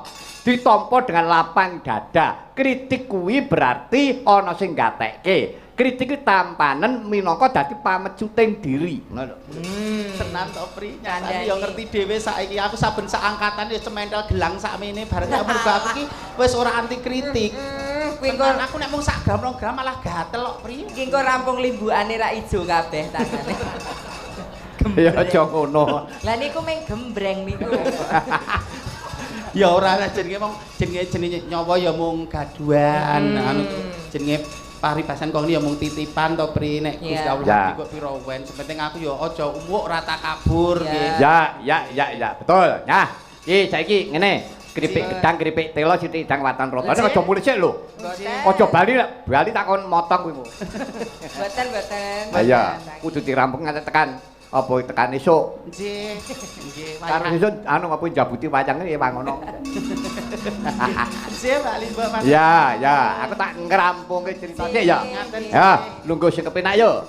ditampa dengan lapang dada. Kritik kuwi berarti ana sing gatekke. Kritik kuwi tampanen minangka dadi pamecuting diri. Ngono lho. Tenan to Pri, nyatane Kandhani. ya ngerti dhewe saiki aku saben saangkatan ya cementel gelang sakmene bareng ya mergo aku iki wis ora anti kritik. Kuwi engko Tenan aku nek mung sak gram 2 gram malah gatel kok Pri. iki engko rampung limbukane ra ijo kabeh tangane. Ya aja ngono. Lah niku mung gembreng niku. Ya ora lah jenenge wong jenenge nyawa ya mung gaduhan anu jenenge paribasan kok ya mung titipan to Pri nek Gusti Iya. Allah Ya. kok pira wen sepenting aku ya aja umuk ora takabur Ya. nggih. Ya, ya, ya, ya, betul. Nah, iki saiki ngene. Keripik gedang, keripik telo, sithik idang watan rotone aja mulih sik lho. Mboten. Aja bali, bali takon motong kuwi. Mboten, mboten. Lah iya, kudu dirampung nganti tekan apa tekan esuk. Nggih. Nggih. Karo esuk anu apa njabuti wayange ya ngono. Nggih Pak Limbo Mas. Ya, ya, aku tak ngrampungke cerita sik ya. Ngaten. Ya, lungguh sing kepenak yo.